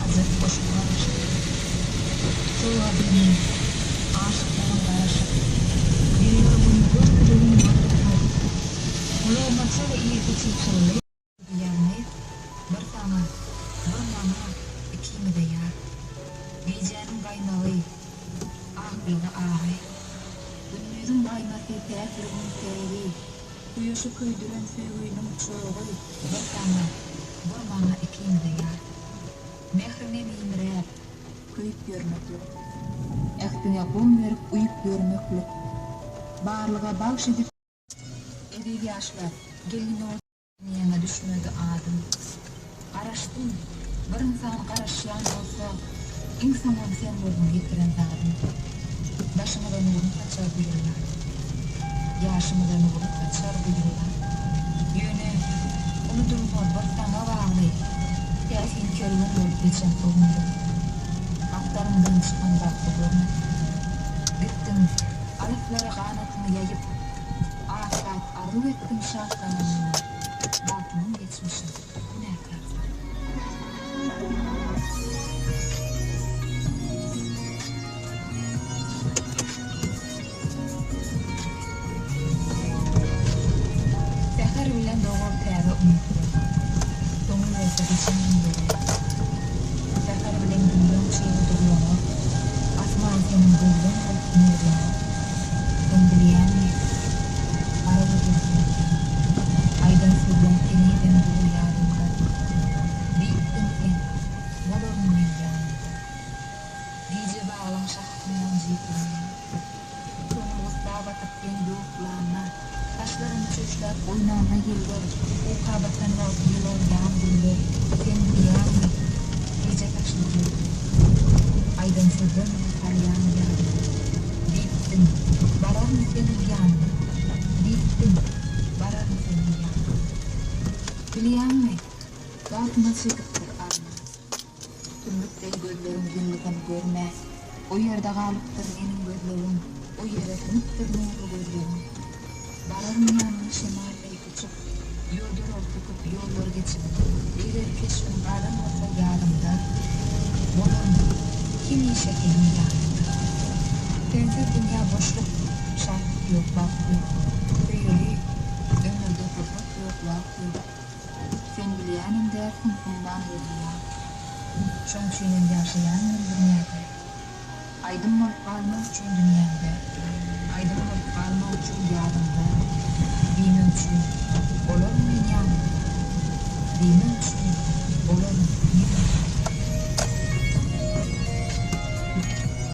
Ajap goşgy garaşyp. Şol gadymy aşyklaryň garaşyp. Bir gün görmedigim bolupdyr. Gulagyma çal irki çybşyldy. Ýalňyz bir saňa, bir maňa, ikimize ýar. Gijäniň gaýmagy, aklygy agy. Gündiziň gaýmasy, päkligiň pägi. Kuýaşy köýdüren söýginiň çogy. Bir saňa, bir maňa ikimize ýar. Mähriňe meýmiräp, köýüp ýörmeklik. Ähtiňe gom berip uýup ýörmeklik. Barlyga bagş edip. Eziz ýaşlar, gelin o. Dünýäňe düşmedi adym. Garaşdym, bir ynsan garaşýan bolsa, iň soňam sen bolduň ýitiren zadym. Başymyza nurun saçar bu ýyllar. Ýaşymyza nurun saçar bu ýyllar. Ýöne, unudylmaz bir saňa bagly täsin kerwen bolup geçen o günler. Gapdalyňdan çykan bagty görmedim. Gitdiň, alyslara ganatyňy ýaýyp, Az zat arzuw etdim şatlananymy, Bagtymyň geçmişi günäkär saýyp. Säher bilen dogar täze umytlar, Soňy bolsa geçen günlere ýat. Säher bilen günleň çygy durlanar, Asman seniň gözleň bolup nurlanar. Sen bilýäňmi, gara gözüň seňki, Aýdan sözleň henizem dur ýadymda. Diýipdiň sen, Bolaryn men ýanyňda. Gije baglaň şahasyndan jyplanýan. Köňül gussa batyp deňze oklanda, Saçlaryny çöşläp oýnanda ýeller, Uka batan wagty ýylgyrýan güller, Sen bilýäňmi, gije saçly gözler. Aýdan sözlermizi salýan ýadyma. Diýipdiň, Bararyn seniň ýanyňa. Diýipdiň, Bararyn seniň ýanyňa. Bilýäňmi, bagtyma çekipdir arman. Tümlük deý gözleriň ýyldyzam görmez. O ýerde galypdyr meniň gözlegim, O ýere siňipdir nurly gözlegiň. Bararyn ýanyňa şemal deý uçup, Ýodalar söküp, ýollar geçip, Eger keşbiň galan bolsa ýadymda, Bolaryn hemişe seniň ýanyňda. Sensiz dünýä boşluk, şatlyk ýok, bagt ýok. Söýeli, ömürde pursat ýok, wagt ýok. Sen bilýänem dälsiň umman gözleýän. Şoň üçinem ýaşaýan men dünýäde. Aýdym bolup galmak üçin dünýäňde. Aýdym bolup galmak üçin ýadyňda. Diýmek üçin bolaryn men ýanyňda. Diýmek üçin bolaryn.